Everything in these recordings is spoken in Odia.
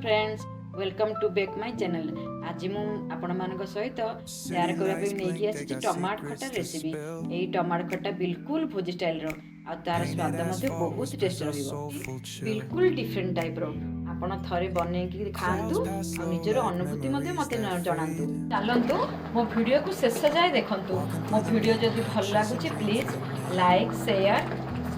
Friends, welcome to back my channel. ଆଜି ମୁଁ ଆପଣମାନଙ୍କ ସହିତ ସେୟାର କରିବା ପାଇଁ ନେଇକି ଆସିଛି ଟମାଟୋ ଖଟା ରେସିପି। ଏଇ ଟମାଟୋ ଖଟା ବିଲକୁଲ ଭୋଜି ଷ୍ଟାଇଲର ଆଉ ତାର ସ୍ୱାଦ ମଧ୍ୟ ବହୁତ ଟେଷ୍ଟ ରହିବ, ବିଲକୁଲ ଡିଫରେଣ୍ଟ ଟାଇପ୍ର। ଆପଣ ଥରେ ବନେଇକି ଖାଆନ୍ତୁ ଆଉ ନିଜର ଅନୁଭୂତି ମଧ୍ୟ ମୋତେ ଜଣାନ୍ତୁ। ଚାଲନ୍ତୁ, ମୋ ଭିଡ଼ିଓକୁ ଶେଷ ଯାଏ ଦେଖନ୍ତୁ। ମୋ ଭିଡ଼ିଓ ଯଦି ଭଲ ଲାଗୁଛି, ପ୍ଲିଜ୍ ଲାଇକ୍, ସେୟାର,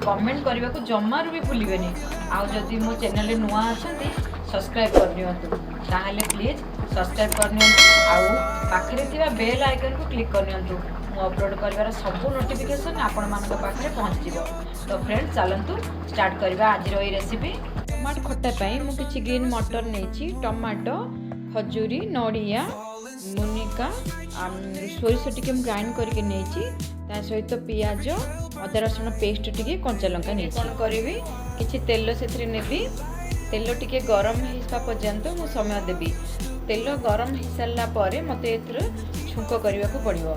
କମେଣ୍ଟ କରିବାକୁ ଜମାରୁ ବି ଭୁଲିବେନି। ଆଉ ଯଦି ମୋ ଚ୍ୟାନେଲରେ ନୂଆ ଅଛନ୍ତି, ସବସ୍କ୍ରାଇବ୍ କରିନିଅନ୍ତୁ। ତାହେଲେ ପ୍ଲିଜ୍ ସବସ୍କ୍ରାଇବ୍ କରିନିଅନ୍ତୁ ଆଉ ପାଖରେ ଥିବା ବେଲ୍ ଆଇକନ୍କୁ କ୍ଲିକ୍ କରିନିଅନ୍ତୁ। ମୁଁ ଅପଲୋଡ଼ କରିବାର ସବୁ ନୋଟିଫିକେସନ୍ ଆପଣମାନଙ୍କ ପାଖରେ ପହଞ୍ଚିଯିବ। ତ ଫ୍ରେଣ୍ଡ, ଚାଲନ୍ତୁ ଷ୍ଟାର୍ଟ କରିବା ଆଜିର ଏଇ ରେସିପି। ଟମାଟୋ ଖଟା ପାଇଁ ମୁଁ କିଛି ଗ୍ରୀନ୍ ମଟର ନେଇଛି, ଟମାଟୋ, ଖଜୁରୀ, ନଡ଼ିଆ, ମୁନିକା, ସୋରିଷ ଟିକେ ମୁଁ ଗ୍ରାଇଣ୍ଡ କରିକି ନେଇଛି। ତା ସହିତ ପିଆଜ, ଅଦା ରସୁଣ ପେଷ୍ଟ ଟିକେ, କଞ୍ଚା ଲଙ୍କା ନେଇଛି। କ'ଣ କରିବି, କିଛି ତେଲ ସେଥିରେ ନେବି। ତେଲ ଟିକେ ଗରମ ହେଇଯିବା ପର୍ଯ୍ୟନ୍ତ ମୁଁ ସମୟ ଦେବି। ତେଲ ଗରମ ହେଇସାରିଲା ପରେ ମୋତେ ଏଥିରେ ଛୁଙ୍କ କରିବାକୁ ପଡ଼ିବ।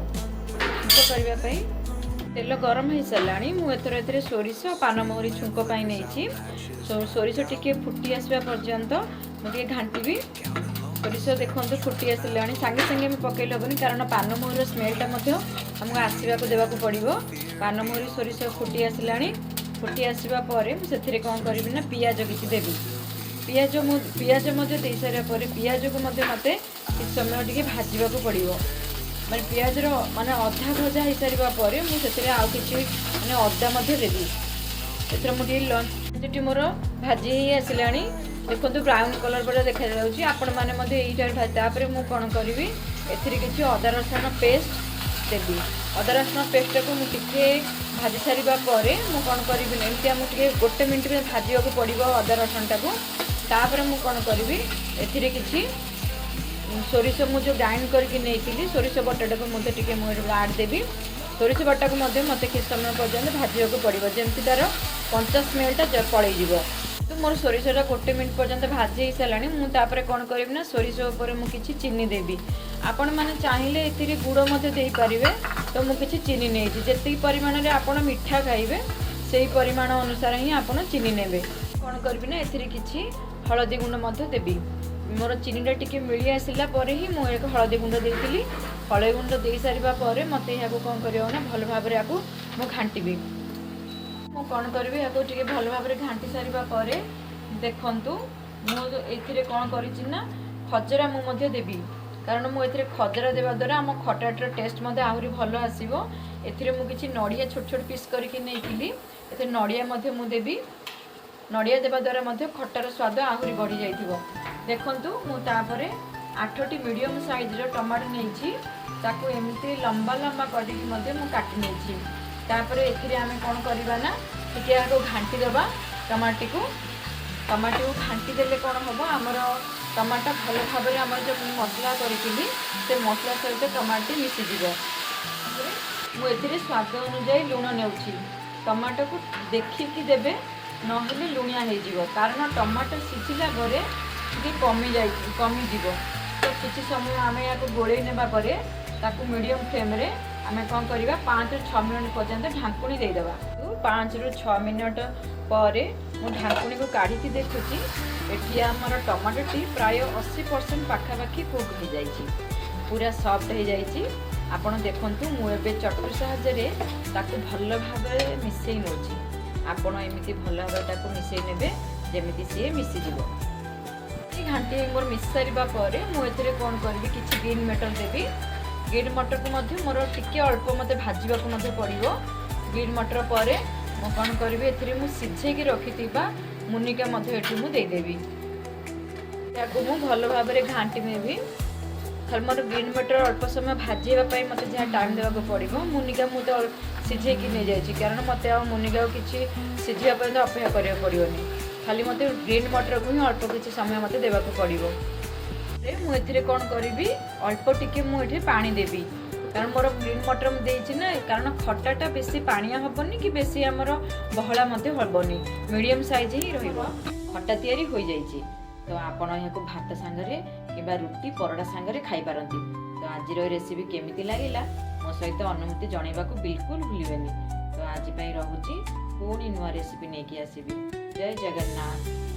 ଛୁଙ୍କ କରିବା ପାଇଁ ତେଲ ଗରମ ହେଇସାରିଲାଣି। ମୁଁ ଏଥର ଏଥିରେ ସୋରିଷ, ପାନମହୁରି ଛୁଙ୍କ ପାଇଁ ନେଇଛି। ସୋରିଷ ଟିକେ ଫୁଟି ଆସିବା ପର୍ଯ୍ୟନ୍ତ ମୁଁ ଟିକେ ଘାଣ୍ଟିବି। ସୋରିଷ ଦେଖନ୍ତୁ ଫୁଟି ଆସିଲାଣି। ସାଙ୍ଗେ ସାଙ୍ଗେ ଆମେ ପକେଇଲେ ହେବନି, କାରଣ ପାନମହୁରିର ସ୍ମେଲଟା ମଧ୍ୟ ଆମକୁ ଆସିବାକୁ ଦେବାକୁ ପଡ଼ିବ। ପାନମହୁରି, ସୋରିଷ ଫୁଟି ଆସିଲାଣି। ଫୁଟି ଆସିବା ପରେ ମୁଁ ସେଥିରେ କ'ଣ କରିବି ନା ପିଆଜ କିଛି ଦେବି। ପିଆଜ ମଧ୍ୟ ଦେଇସାରିବା ପରେ ପିଆଜକୁ ମଧ୍ୟ ମୋତେ କିଛି ସମୟ ଟିକେ ଭାଜିବାକୁ ପଡ଼ିବ। ମାନେ ପିଆଜର ମାନେ ଅଧା ଭଜା ହେଇସାରିବା ପରେ ମୁଁ ସେଥିରେ ଆଉ କିଛି ମାନେ ଅଦା ମଧ୍ୟ ଦେବି। ଏଥିରେ ମୁଁ ଟିକେ ପିଆଜଟି ମୋର ଭାଜି ହେଇ ଆସିଲାଣି। ଦେଖନ୍ତୁ, ବ୍ରାଉନ୍ କଲର୍ ଭଳିଆ ଦେଖାଯାଉଛି। ଆପଣମାନେ ମଧ୍ୟ ଏଇଟାରେ ଭାଜି, ତାପରେ ମୁଁ କ'ଣ କରିବି, ଏଥିରେ କିଛି ଅଦା ରସୁଣ ପେଷ୍ଟ ଦେବି। ଅଦା ରସୁଣ ପେଷ୍ଟଟାକୁ ମୁଁ ଟିକେ ଭାଜି ସାରିବା ପରେ ମୁଁ କ'ଣ କରିବି ନା ଏମିତି ଆମକୁ ଟିକେ ଗୋଟେ ମିନିଟ୍ ପାଇଁ ଭାଜିବାକୁ ପଡ଼ିବ ଅଦା ରସୁଣଟାକୁ। ତାପରେ ମୁଁ କ'ଣ କରିବି, ଏଥିରେ କିଛି ସୋରିଷ ମୁଁ ଯେଉଁ ଗ୍ରାଇଣ୍ଡ କରିକି ନେଇଥିଲି, ସୋରିଷ ବଟାଟାକୁ ମଧ୍ୟ ଟିକେ ମୁଁ ଏଠି ଆଡ଼୍ ଦେବି। ସୋରିଷ ବଟାକୁ ମଧ୍ୟ ମୋତେ କିଛି ସମୟ ପର୍ଯ୍ୟନ୍ତ ଭାଜିବାକୁ ପଡ଼ିବ, ଯେମିତି ତା'ର କଞ୍ଚା ସ୍ମେଲଟା ପଳେଇଯିବ। ତ ମୋର ସୋରିଷଟା ଗୋଟେ ମିନିଟ୍ ପର୍ଯ୍ୟନ୍ତ ଭାଜି ହେଇସାରିଲାଣି। ମୁଁ ତାପରେ କ'ଣ କରିବି ନା ସୋରିଷ ଉପରେ ମୁଁ କିଛି ଚିନି ଦେବି। ଆପଣମାନେ ଚାହିଁଲେ ଏଥିରେ ଗୁଡ଼ ମଧ୍ୟ ଦେଇପାରିବେ। ତ ମୁଁ କିଛି ଚିନି ନେଇଛି। ଯେତିକି ପରିମାଣରେ ଆପଣ ମିଠା ଖାଇବେ, ସେଇ ପରିମାଣ ଅନୁସାରେ ହିଁ ଆପଣ ଚିନି ନେବେ। କ'ଣ କରିବି ନା ଏଥିରେ କିଛି ହଳଦୀ ଗୁଣ୍ଡ ମଧ୍ୟ ଦେବି। ମୋର ଚିନିଟା ଟିକେ ମିଳି ଆସିଲା ପରେ ହିଁ ମୁଁ ଏକ ହଳଦୀ ଗୁଣ୍ଡ ଦେଇଥିଲି। ହଳଦୀ ଗୁଣ୍ଡ ଦେଇସାରିବା ପରେ ମୋତେ ଏହାକୁ କ'ଣ କରିବ ନା ଭଲ ଭାବରେ ଏହାକୁ ମୁଁ ଘାଣ୍ଟିବି। ମୁଁ କ'ଣ କରିବି, ଏହାକୁ ଟିକେ ଭଲ ଭାବରେ ଘାଣ୍ଟି ସାରିବା ପରେ ଦେଖନ୍ତୁ, ମୁଁ ଏଥିରେ କ'ଣ କରିଛି ନା ଖଜରା ମୁଁ ମଧ୍ୟ ଦେବି। କାରଣ ମୁଁ ଏଥିରେ ଖଜରା ଦେବା ଦ୍ୱାରା ଆମ ଖଟାଟିର ଟେଷ୍ଟ ମଧ୍ୟ ଆହୁରି ଭଲ ଆସିବ। ଏଥିରେ ମୁଁ କିଛି ନଡ଼ିଆ ଛୋଟ ଛୋଟ ପିସ୍ କରିକି ନେଇଥିଲି। ଏଥିରେ ନଡ଼ିଆ ମଧ୍ୟ ମୁଁ ଦେବି। ନଡ଼ିଆ ଦେବା ଦ୍ୱାରା ମଧ୍ୟ ଖଟାର ସ୍ୱାଦ ଆହୁରି ବଢ଼ିଯାଇଥିବ। ଦେଖନ୍ତୁ, ମୁଁ ତାପରେ ଆଠଟି ମିଡ଼ିୟମ୍ ସାଇଜ୍ର ଟମାଟୋ ନେଇଛି। ତାକୁ ଏମିତି ଲମ୍ବା ଲମ୍ବା କରିକି ମଧ୍ୟ ମୁଁ କାଟି ନେଇଛି। ତାପରେ ଏଥିରେ ଆମେ କ'ଣ କରିବା ନା ଟିକେ ଏହାକୁ ଘାଣ୍ଟି ଦେବା ଟମାଟୋକୁ। ଟମାଟୋକୁ ଘାଣ୍ଟି ଦେଲେ କ'ଣ ହେବ, ଆମର ଟମାଟୋ ଭଲ ଭାବରେ ଆମର ଯେଉଁ ମୁଁ ମସଲା କରିଥିଲି, ସେ ମସଲା ସହିତ ଟମାଟୋଟି ମିଶିଯିବ। ତାପରେ ମୁଁ ଏଥିରେ ସ୍ୱାଦ ଅନୁଯାୟୀ ଲୁଣ ନେଉଛି। ଟମାଟୋକୁ ଦେଖିକି ଦେବେ, ନହେଲେ ଲୁଣିଆ ହେଇଯିବ। କାରଣ ଟମାଟୋ ସିଝିଲା ପରେ ଟିକେ କମିଯିବ। ତ କିଛି ସମୟ ଆମେ ଏହାକୁ ଗୋଳେଇ ନେବା ପରେ ତାକୁ ମିଡ଼ିୟମ୍ ଫ୍ଲେମ୍ରେ ଆମେ କ'ଣ କରିବା, 5ରୁ 6 ମିନିଟ୍ ପର୍ଯ୍ୟନ୍ତ ଢାଙ୍କୁଣୀ ଦେଇଦେବା। 5ରୁ 6 ମିନିଟ୍ ପରେ ମୁଁ ଢାଙ୍କୁଣୀକୁ କାଢ଼ିକି ଦେଖୁଛି, ଏଠି ଆମର ଟମାଟୋଟି ପ୍ରାୟ 80% ପାଖାପାଖି କୁକ୍ ହେଇଯାଇଛି, ପୁରା ସଫ୍ଟ ହେଇଯାଇଛି। ଆପଣ ଦେଖନ୍ତୁ, ମୁଁ ଏବେ ଚଟୁ ସାହାଯ୍ୟରେ ତାକୁ ଭଲ ଭାବରେ ମିଶାଇ ନେଉଛି। ଆପଣ ଏମିତି ଭଲ ଭାବରେ ତାକୁ ମିଶାଇ ନେବେ, ଯେମିତି ସିଏ ମିଶିଯିବ। ଘାଣ୍ଟି ମୋର ମିଶି ସାରିବା ପରେ ମୁଁ ଏଥିରେ କ'ଣ କରିବି, କିଛି ଗ୍ରୀନ୍ ମଟର ଦେବି। ଗ୍ରୀନ୍ ମଟରକୁ ମଧ୍ୟ ମୋର ଟିକେ ଅଳ୍ପ ମୋତେ ଭାଜିବାକୁ ମଧ୍ୟ ପଡ଼ିବ। ଗ୍ରୀନ୍ ମଟର ପରେ ମୁଁ କ'ଣ କରିବି, ଏଥିରେ ମୁଁ ସିଝେଇକି ରଖିଥିବା ମୁନିକା ମଧ୍ୟ ଏଠି ମୁଁ ଦେଇଦେବି। ତାକୁ ମୁଁ ଭଲ ଭାବରେ ଘାଣ୍ଟି ନେବି। ଖାଲି ମୋର ଗ୍ରୀନ୍ ମଟର ଅଳ୍ପ ସମୟ ଭାଜିବା ପାଇଁ ମୋତେ ଯାହା ଟାଇମ୍ ଦେବାକୁ ପଡ଼ିବ। ମୁନିକା ମୁଁ ତ ସିଝେଇକି ନେଇଯାଇଛି, କାରଣ ମୋତେ ଆଉ ମୁନିକାକୁ କିଛି ସିଝିବା ପର୍ଯ୍ୟନ୍ତ ଅପେକ୍ଷା କରିବାକୁ ପଡ଼ିବନି। ଖାଲି ମୋତେ ଗ୍ରୀନ୍ ମଟରକୁ ହିଁ ଅଳ୍ପ କିଛି ସମୟ ମୋତେ ଦେବାକୁ ପଡ଼ିବ। ମୁଁ ଏଥିରେ କ'ଣ କରିବି, ଅଳ୍ପ ଟିକେ ମୁଁ ଏଠି ପାଣି ଦେବି। କାରଣ ମୋର ଗ୍ରୀନ୍ ମଟର ମୁଁ ଦେଇଛି ନା, କାରଣ ଖଟାଟା ବେଶୀ ପାଣିଆ ହେବନି କି ବେଶୀ ଆମର ବହଳା ମଧ୍ୟ ହେବନି, ମିଡ଼ିୟମ୍ ସାଇଜ୍ ହିଁ ରହିବ। ଖଟା ତିଆରି ହୋଇଯାଇଛି। ତ ଆପଣ ଏହାକୁ ଭାତ ସାଙ୍ଗରେ କିମ୍ବା ରୁଟି, ପରଟା ସାଙ୍ଗରେ ଖାଇପାରନ୍ତି। ତ ଆଜିର ଏ ରେସିପି କେମିତି ଲାଗିଲା, ମୋ ସହିତ ଅନୁଭୂତି ଜଣାଇବାକୁ ବିଲକୁଲ ଭୁଲିବେନି। ତ ଆଜି ପାଇଁ ରହୁଛି। ପୁଣି ନୂଆ ରେସିପି ନେଇକି ଆସିବି। ଜୟ ଜଗନ୍ନାଥ।